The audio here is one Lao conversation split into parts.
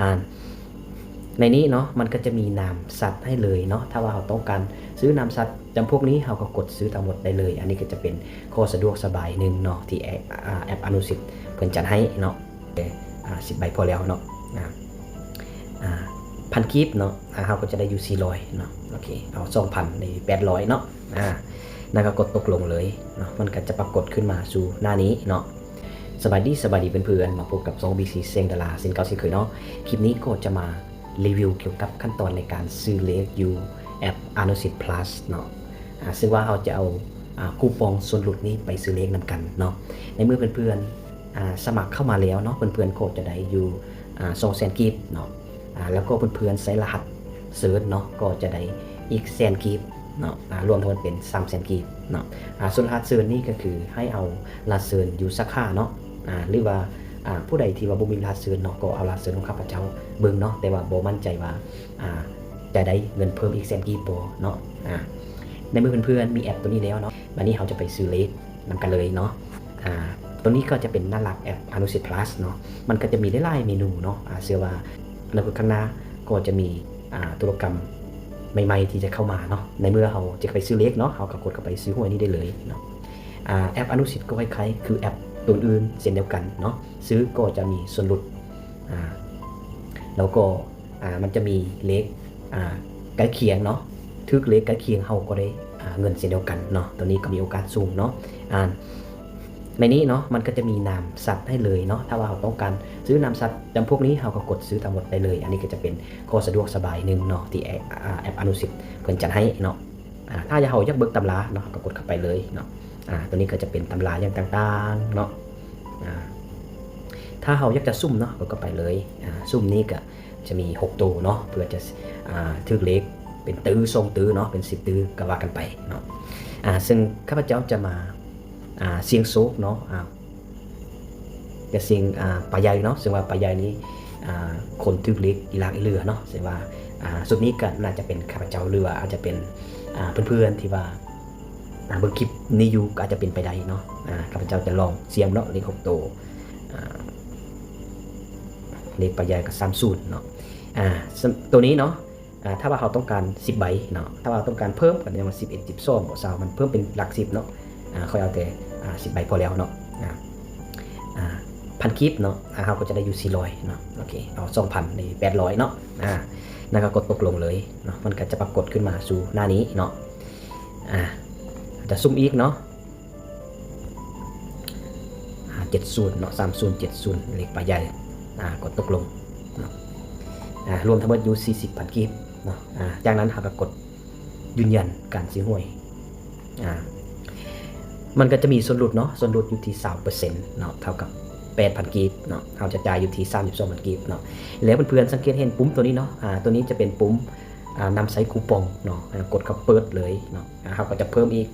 ອ່າ ໃນນີ້ເນາະ ມັນກໍຈະມີນາມສັດໃຫ້ເລີຍເນາະ. ຖ້າວ່າເຮົາຕ້ອງການຊື້ນາມສັດຈຳພວກນີ້ ເຮົາກໍກົດຊື້ທັງໝົດໄດ້ເລີຍ. ອັນນີ້ກໍຈະເປັນຂໍ້ສະດວກສະບາຍໜຶ່ງເນາະ ທີ່ແອັບ ອ່າ ແອັບອະນຸສິດເພິ່ນຈັດໃຫ້ເນາະ. ອ່າ ສິບໃບພໍແລ້ວເນາະ. ອ່າ ອ່າ ພັນກີບເນາະ ອ່າ ເຮົາກໍຈະໄດ້ຢູ່ສີ່ຮ້ອຍເນາະ. ໂອເຄ ເອົາສອງພັນ ໄດ້ແປດຮ້ອຍເນາະ. ອ່າ ແລ້ວກໍກົດຕົກລົງເລີຍເນາະ ມັນກໍຈະປາກົດຂຶ້ນມາສູ່ໜ້ານີ້ເນາະ. ສະບາຍດີ ສະບາຍດີເພື່ອນໆ ມາພົບກັບຊ່ອງ ບີຊີ ແສງດາລາ ເຊັ່ນເກົ່າເຊັ່ນເຄີຍເນາະ. ຄລິບນີ້ກໍຈະມາຣີວິວກ່ຽວກັບຂັ້ນຕອນໃນການຊື້ເລກຢູ່ແອັບອະນຸສິດພລັສເນາະ. ອ່າ ເຊິ່ງວ່າເຮົາຈະເອົາ ອ່າ ຄູປອງສ່ວນຫຼຸດນີ້ໄປຊື້ເລກນຳກັນເນາະ. ໃນເມື່ອເພື່ອນໆ ອ່າ ສະໝັກເຂົ້າມາແລ້ວເນາະ ເພື່ອນໆກໍຈະໄດ້ຢູ່ ອ່າ ສອງແສນກີບເນາະ. ອ່າ ແລ້ວກໍເພື່ອນໆໃສ່ລະຫັດເຊີນເນາະ ກໍຈະໄດ້ອີກແສນກີບເນາະ. ອ່າ ລວມທັງໝົດເປັນສາມແສນກີບເນາະ. ອ່າ ສ່ວນລະຫັດເຊີນນີ້ກໍຄືໃຫ້ເອົາລະຫັດເຊີນຢູ່ສາຂາເນາະ. ອ່າ ຫຼືວ່າ ອ່າ ຜູ້ໃດທີ່ວ່າບໍ່ມີລະຫັດເຊີນເນາະ ກໍເອົາລະຫັດເຊີນຂອງຂ້າພະເຈົ້າເບິ່ງເນາະ ແຕ່ວ່າບໍ່ໝັ້ນໃຈວ່າ ອ່າ ຈະໄດ້ເງິນເພີ່ມອີກແສນກີບບໍ່ເນາະ. ອ່າ ໃນເມື່ອເພື່ອນໆມີແອັບໂຕນີ້ແລ້ວເນາະ ບາດນີ້ເຮົາຈະໄປຊື້ເລກນຳກັນເລີຍເນາະ. ອ່າ ໂຕນີ້ກໍຈະເປັນໜ້າຫຼັກແອັບອະນຸສິດພລັສເນາະ. ມັນກໍຈະມີຫຼາຍໆເມນູເນາະ. ອ່າ ເຊື່ອວ່າອະນາຄົດຂ້າງໜ້າກໍຈະມີ ອ່າ ທຸລະກຳໃໝ່ໆທີ່ຈະເຂົ້າມາເນາະ. ໃນເມື່ອເຮົາຈະໄປຊື້ເລກເນາະ ເຮົາກໍກົດເຂົ້າໄປຊື້ຫວຍນີ້ໄດ້ເລີຍເນາະ. ອ່າ ແອັບອະນຸສິດກໍຄ້າຍໆຄືແອັບໂຕອື່ນເຊັ່ນດຽວກັນເນາະ. ຊື້ກໍຈະມີສ່ວນຫຼຸດ ອ່າ ແລ້ວກໍ ອ່າ ມັນຈະມີເລກ ອ່າ ໃກ້ຄຽງເນາະ ຖືກເລກໃກ້ຄຽງເຮົາກໍໄດ້ ອ່າ ເງິນເຊັ່ນດຽວກັນເນາະ. ໂຕນີ້ກໍມີໂອກາດສູງເນາະ. ອ່າ ໃນນີ້ເນາະ ມັນກໍຈະມີນາມສັດໃຫ້ເລີຍເນາະ. ຖ້າວ່າເຮົາຕ້ອງການຊື້ນາມສັດຈຳພວກນີ້ ເຮົາກໍກົດຊື້ທັງໝົດໄດ້ເລີຍ. ອັນນີ້ກໍຈະເປັນຂໍ້ສະດວກສະບາຍໜຶ່ງເນາະ ທີ່ແອັບ ອ່າ ແອັບອະນຸສິດເພິ່ນຈັດໃຫ້ເນາະ. ອ່າ ຖ້າເຮົາຢາກເບິ່ງຕຳລາເນາະ ເຮົາກໍກົດເຂົ້າໄປເລີຍເນາະ. ອ່າ ໂຕນີ້ກໍຈະເປັນຕຳລາຢ່າງຕ່າງໆເນາະ. ອ່າ ຖ້າເຮົາຢາກຈະສຸ່ມເນາະ ເຮົາກໍໄປເລີຍ. ອ່າ ສຸ່ມນີ້ກໍຈະມີຫົກໂຕເນາະ ເພື່ອຈະ ອ່າ ຖືກເລກເປັນຕື້ ສອງຕື້ເນາະ ເປັນສິບຕື້ກໍວ່າກັນໄປເນາະ. ອ່າ ເຊິ່ງຂ້າພະເຈົ້າຈະມາ ອ່າ ສ່ຽງໂຊກເນາະ. ອ່າ ຈະສ່ຽງ ອ່າ ປາໃຫຍ່ເນາະ ເຊິ່ງວ່າປາໃຫຍ່ນີ້ ອ່າ ຄົນຖືກເລກອີ່ຫຼາກອີ່ເຫຼືອເນາະ. ເຊິ່ງວ່າ ອ່າ ຊຸດນີ້ກໍໜ້າຈະເປັນຂ້າພະເຈົ້າ ຫຼືວ່າອາດຈະເປັນ ອ່າ ເພື່ອນໆທີ່ວ່າ ອ່າ ເບິ່ງຄລິບນີ້ຢູ່ ກໍອາດຈະເປັນໄປໄດ້ເນາະ. ອ່າ ຂ້າພະເຈົ້າຈະລອງສ່ຽງເນາະ ເລກຫົກໂຕ. ອ່າ ເລກປາໃຫຍ່ກໍສາມສູນເນາະ. ອ່າ ໂຕນີ້ເນາະ ອ່າ ຖ້າວ່າເຮົາຕ້ອງການສິບໃບເນາະ ຖ້າວ່າເຮົາຕ້ອງການເພີ່ມ ກໍຍັງວ່າສິບເອັດ ສິບສອງ ບໍ່ຊາວ ມັນເພີ່ມເປັນຫຼັກສິບເນາະ. ອ່າ ຂ້ອຍເອົາແຕ່ ອ່າ ສິບໃບພໍແລ້ວເນາະ. ອ່າ ອ່າ ພັນກີບເນາະ ອ່າ ເຮົາກໍຈະໄດ້ຢູ່ສີ່ຮ້ອຍເນາະ. ໂອເຄ ເອົາສອງພັນ ໄດ້ແປດຮ້ອຍເນາະ. ອ່າ ແລ້ວກໍກົດຕົກລົງເລີຍເນາະ ມັນກໍຈະປາກົດຂຶ້ນມາສູ່ໜ້ານີ້ເນາະ. ອ່າ ຈະສຸ່ມອີກເນາະ. ອ່າ ເຈັດສູນເນາະ ສາມສູນ ເຈັດສູນ ເລກປາໃຫຍ່. ອ່າ ກົດຕົກລົງເນາະ. ອ່າ ລວມທັງໝົດຢູ່ສີ່ສິບພັນກີບເນາະ. ອ່າ ຈາກນັ້ນເຮົາກໍກົດຢືນຢັນການຊື້ຫວຍ. ອ່າ ມັນກໍຈະມີສ່ວນຫຼຸດເນາະ ສ່ວນຫຼຸດຢູ່ທີ່ຊາວເປີເຊັນເນາະ ເທົ່າກັບແປດພັນກີບເນາະ. ເຮົາຈະຈ່າຍຢູ່ທີ່ສາມສິບສອງພັນກີບເນາະ. ແລ້ວເພື່ອນໆສັງເກດເຫັນປຸ່ມໂຕນີ້ເນາະ. ອ່າ ໂຕນີ້ຈະເປັນປຸ່ມ ອ່າ ນຳໃຊ້ຄູປອງເນາະ. ອ່າ ກົດເຂົ້າເປີດເລີຍເນາະ. ອ່າ ເຮົາກໍຈະເພີ່ມອີກ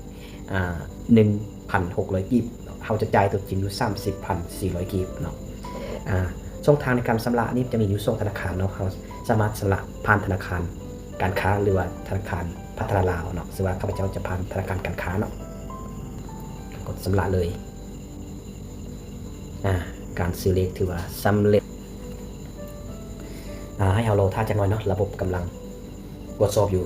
ອ່າ ໜຶ່ງພັນຫົກຮ້ອຍກີບເນາະ. ເຮົາຈະຈ່າຍຕົວຈິງຢູ່ສາມສິບພັນສີ່ຮ້ອຍກີບເນາະ. ອ່າ ຊ່ອງທາງໃນການຊຳລະນີ້ຈະມີຢູ່ສອງທະນາຄານເນາະ. ເຮົາສາມາດຊຳລະຜ່ານທະນາຄານການຄ້າ ຫຼືວ່າທະນາຄານພັດທະນາລາວເນາະ. ເຊິ່ງວ່າຂ້າພະເຈົ້າຈະຜ່ານທະນາຄານການຄ້າເນາະ. ກົດຊຳລະເລີຍ. ອ່າ ການຊື້ເລກຖືວ່າສຳເລັດ. ອ່າ ໃຫ້ເຮົາລໍຖ້າຈັກໜ່ອຍເນາະ ລະບົບກຳລັງກວດສອບຢູ່.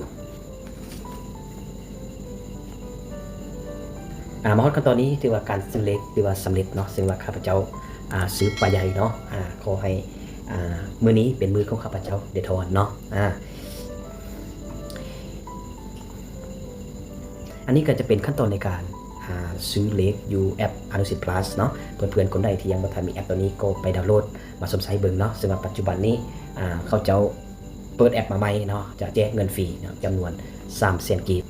ອ່າ ມາຮອດຂັ້ນຕອນນີ້ ຖືວ່າການຊື້ເລກຖືວ່າສຳເລັດເນາະ. ເຊິ່ງວ່າຂ້າພະເຈົ້າ ອ່າ ຊື້ປາໃຫຍ່ເນາະ. ອ່າ ຂໍໃຫ້ ອ່າ ມື້ນີ້ເປັນມື້ຂອງຂ້າພະເຈົ້າເດທອນເນາະ. ອ່າ ອັນນີ້ກໍຈະເປັນຂັ້ນຕອນໃນການ ອ່າ ຊື້ເລກຢູ່ແອັບອະນຸສິດພລັສເນາະ. ເພື່ອນໆຄົນໃດທີ່ຍັງບໍ່ທັນມີແອັບໂຕນີ້ ກໍໄປດາວໂຫຼດມາຊົມໃຊ້ເບິ່ງເນາະ. ເຊິ່ງວ່າປັດຈຸບັນນີ້ ອ່າ ເຂົາເຈົ້າ ເປີດແອັບມາໃໝ່ເນາະ ຈະແຈກເງິນຟຣີເນາະ ຈຳນວນສາມແສນກີບ.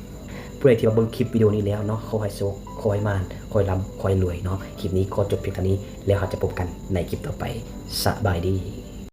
ຜູ້ໃດທີ່ວ່າເບິ່ງຄລິບວິດີໂອນີ້ແລ້ວເນາະ ຂໍໃຫ້ໂຊກ ຂໍໃຫ້ໝານ ຂໍໃຫ້ລ່ຳ ຂໍໃຫ້ລວຍເນາະ. ຄລິບນີ້ຂໍຈົບພຽງເທົ່ານີ້ ແລ້ວເຮົາຈະພົບກັນໃນຄລິບຕໍ່ໄປ. ສະບາຍດີ.